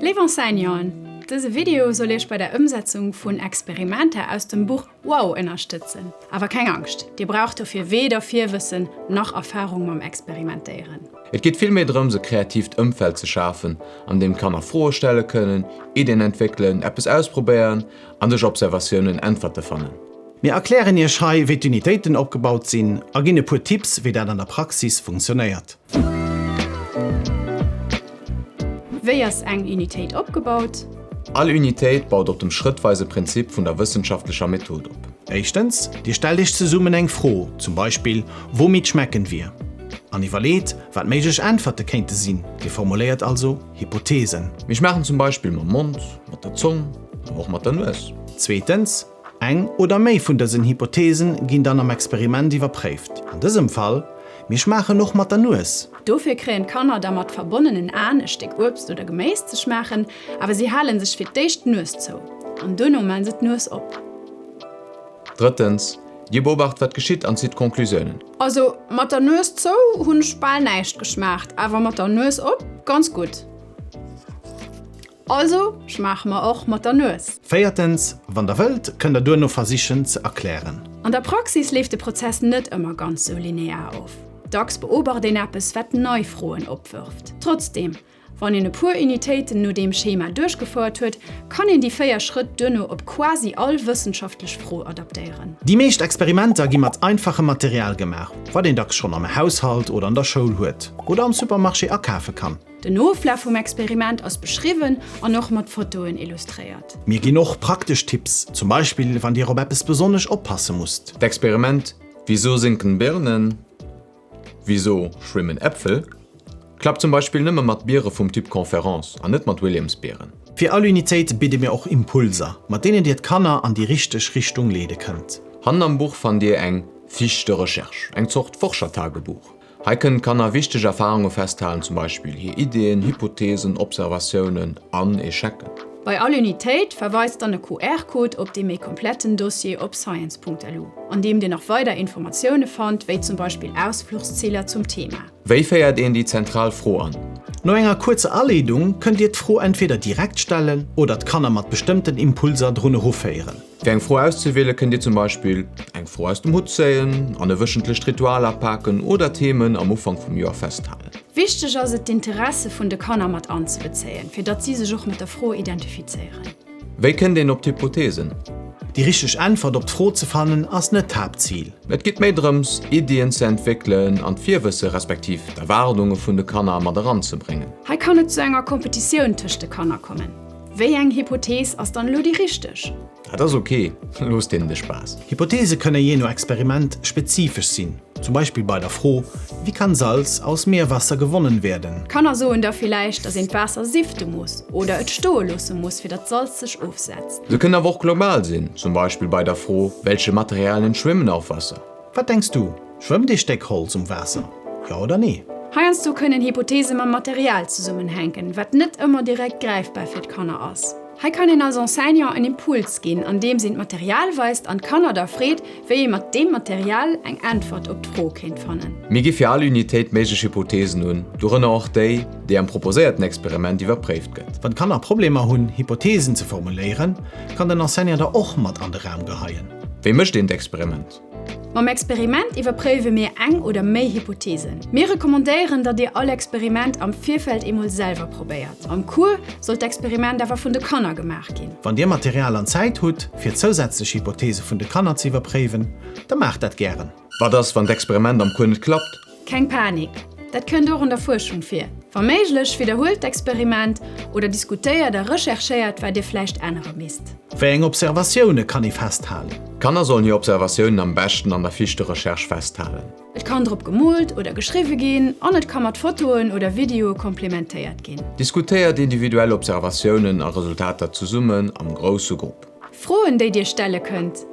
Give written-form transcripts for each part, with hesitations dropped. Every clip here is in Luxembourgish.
Léif Enseignanten, dëse Video soll Iech bei der Ëmsetzung vun Experimenter aus dem Buch Wow ënnerstëtzen. Awer keng Angscht, Dir braucht dofir weder Virwëssen nach Erfarung mam Experimentéieren. Et geet vill méi drëms, e kreatiivt Ëmfeld ze schafen, an deem d'Kanner Froe stelle kënnen, Iddien entwéckelen, eppes ausprobéieren an duerch Observatiounen Äntwerte fannen. Mir erklären Iech hei, wéi d'Unitéiten opgebaut sinn a ginn e puer Tipps, wéi dat an der Praxis funktionéiert. Wéi ass eng Unitéit opgebaut? All Unitéit baut op dem schrëttweise Prinzip vun der wëssenschaftlecher Method op. Éischtens, Dir stellt Iech zesummen eng Fro, zum Beispill Womit schmecken wir? an iwwerleet, wat méiglech Äntwerte kéinte sinn. Dir formuléiert also Hypotheesen. Mir schmaachen zum Beispill mam Mond, mat der Zong, awer och mat der Nues. Zweetens, Eng oder méi vun dësen Hypotheesen ginn dann am Experiment iwwerpréift. An dësem Fall, Mir schmaachen och mat der Nues. Dofir kréien d'Kanner da mat verbonnenen Aen e Stéck Uebst oder Geméis ze schmaachen, awer si hale sech fir d'éischt d'Nues zou an duerno maan se d'Nues op. Drëttens, Dir beobacht wat geschitt an zitt Conclusiounen. Also mat der Nues zou hunn ech bal näischt geschmaacht, awer mat der Nues op ganz gutt. Also schmaache mer och mat der Nues. Véiertens, Wann der wëllt, kënnt der duerno versichen ze erklären. An der Praxis leeft de Prozess net ëmmer ganz sou linear of. Dacks beobacht een eppes, wat nei Froen opwërft. Trotzdeem, wann een e puer Unitéiten no deem Schema duerchgefouert huet, kann een déi 4 Schrëtt duerno op quasi all wëssenschaftlech Fro adaptéieren. Déi meescht Experimenter gi mat einfachem Material gemaach, wat een dacks schonn am Haushalt oder an der Schoul huet oder am Supermarché akafe kann. Den Oflaf vum Experiment ass beschriwwen an och mat Fotoen illustréiert. Mir ginn och praktesch Tipps, zum Beispill wann Dir op eppes besonnesch oppasse musst. D'Experiment Wieso sinken Birnen? Wieso schwimmen Äpfel? klappt zum Beispill nëmme mat Biere vum Typ Conférence an net mat Williams-Bieren. Fir all Unitéit bidde mir och Impulser, mat deenen Dir d'Kanner an déi richteg Richtung leede kënnt. Hannen am Buch fannt Dir eng Fiche de recherche, eng Zort Forschertagebuch. Hei kënnen d'Kanner wichteg Erfarunge festhalen, zum Beispill hir Ideeën, Hypotheesen, Observatiounen an Echecken. Bei all Unitéit verweist dann e QR-Code op dee méi kompletten Dossier op science.lu, an deem Dir nach weider Informatioune fannt, wéi zum Beispill Ausfluchsziler zum Thema. Wéi féiert een déi zentral Fro an? No enger kuerzer Aleedung kënnt Dir d'Fro entweder direkt stellen oder d'Kanner mat bestëmmten Impulser drun eruféieren. Fir eng Fro auszewiele kënnt Dir zum Beispill eng Fro aus dem Hutt zéien, an e wëchentlecht Ritual apaken oder Themen am Ufank vum Joer festhalen. Wichteg ass et d'Interesse vun de Kanner mat anzebezéien, fir datt si sech och mat der Fro identifizéieren. Wéi kënnt een op d'Hypothesen? Déi richteg Äntwert op d'Fro ze fannen ass net d'Haaptzil. Et geet méi drëms, Iddien ze entwéckelen an d'Virwësse respektiv d'Erwaardunge vun de Kanner mat eranzebréngen. Hei kann et zu enger Kompetitioun tëscht de Kanner kommen. Wéi eng Hypothees ass dann elo déi richteg? Dat ass ok, loosst deenen de Spaass. Hypotheese kënne jee no Experiment spezifesch sinn, zum Beispill bei der Fro, Wie kann Salz aus Meerwasser gewonnen werden? D'Kanner soen da villäicht, dass een d'Waasser sifte muss oder et stoe loosse muss, fir datt d'Salz sech ofsetzt. Se kënnen awer och global sinn, zum Beispill bei der Fro, Welche Materialien schwimmen auf Wasser? Wat denks du? Schwëmmt ee Stéck Holz um Waasser? Jo oder nee? Heiansdo kënnen Hypothese mam Material zesummenhänken, wat net ëmmer direkt gräifbar fir d'Kanner ass. Hei kann een als Enseignant en Impuls ginn, andeems een d'Material weist an d'Kanner da freet, wéi ee mat deem Material eng Äntwert op d'Fro kéint fannen. Mir gi fir all Unitéit méiglech Hypothesen un, dorënner och déi, déi am proposéierten Experiment iwwerpréift gëtt. Wann d'Kanner Problemer hunn, Hypothesen ze formuléieren, kann den Enseignant der och mat an de Raum geheien. Wéi mécht een d'Experiment? Mam Experiment iwwerpréiwe mir eng oder méi Hypothesen. Mir recommandéieren, datt Dir all Experiment am Virfeld eemol selwer probéiert. Am Cours soll d'Experiment awer vun de Kanner gemaach ginn. Wann Dir Material an Zäit hutt, fir zousätzlech Hypothese vun de Kanner ze iwwerpréiwen, da maacht dat gären. Wat ass, wann d'Experiment am Cours net klappt? Keng Panik, dat kënnt och an der Fuerschung vir. Wa méiglech, widderhuelt d'Experiment oder diskutéiert a recherchéiert, wat Dir vläicht ännere misst. Wéi eng Observatioune kann ee festhalen? D'Kanner sollen hir Observatiounen am beschten an der Fiche de recherche festhalen. Et kann drop gemoolt oder geschriwwe ginn an et ka mat Fotoen oder Videoe komplementéiert ginn. Diskutéiert individuell Observatiounen a Resultater zesummen am grousse Grupp. Froen, déi Dir stelle kënnt.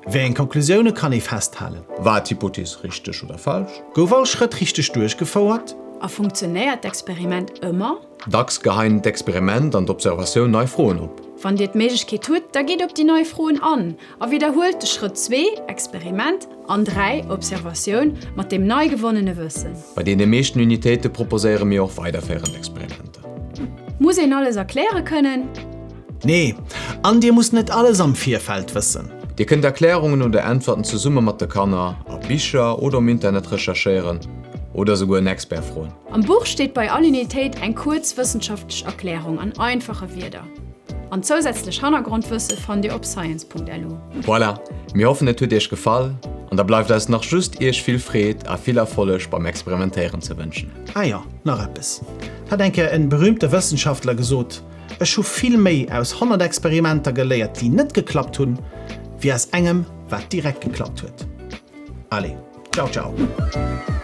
Wéi eng Konklusioune kann ee festhalen? War d'Hypothees richteg oder falsch? Gouf all Schrëtt richteg duerchgefouert? A funktionéiert d'Experiment ëmmer? Dacks geheien d'Experiment an d'Observatioun nei Froen op. Wann Dir d'Méiglechkeet hutt, da gitt op déi nei Froen an a widderhuelt de Schrëtt zwee, Experiment, an 3, Observatioun, mat deem nei gewonnene Wëssen. Bei deene meeschten Unitéite proposéiere mir och weiderféierend Experimenter. Muss een alles erkläre kënnen? Nee, an Dir musst net alles am Virfeld wëssen. Dir kënnt Erklärungen oder Äntwerten zesumme mat de Kanner a Bicher oder um Internet recherchéieren oder esouguer en Expert froen. Am Buch steet bei all Unitéit eng kuerz wëssenschaftlech Erklärung an einfache Wierder. An zousätzlech Hannergrondwësse fannt Dir op science.lu. Voilà, mir hoffen et huet Iech gefall an da bleift eis nach just Iech vill Freed a vill Erfolleg beim Experimentéieren ze wënschen. Ah jo, nach eppes. 't hat eng Kéier en berühmte Wëssenschaftler gesot, Ech hu vill méi aus 100 Experimenter geléiert déi net geklappt hunn, wéi aus engem wat direkt geklappt huet. Allez, ciao ciao.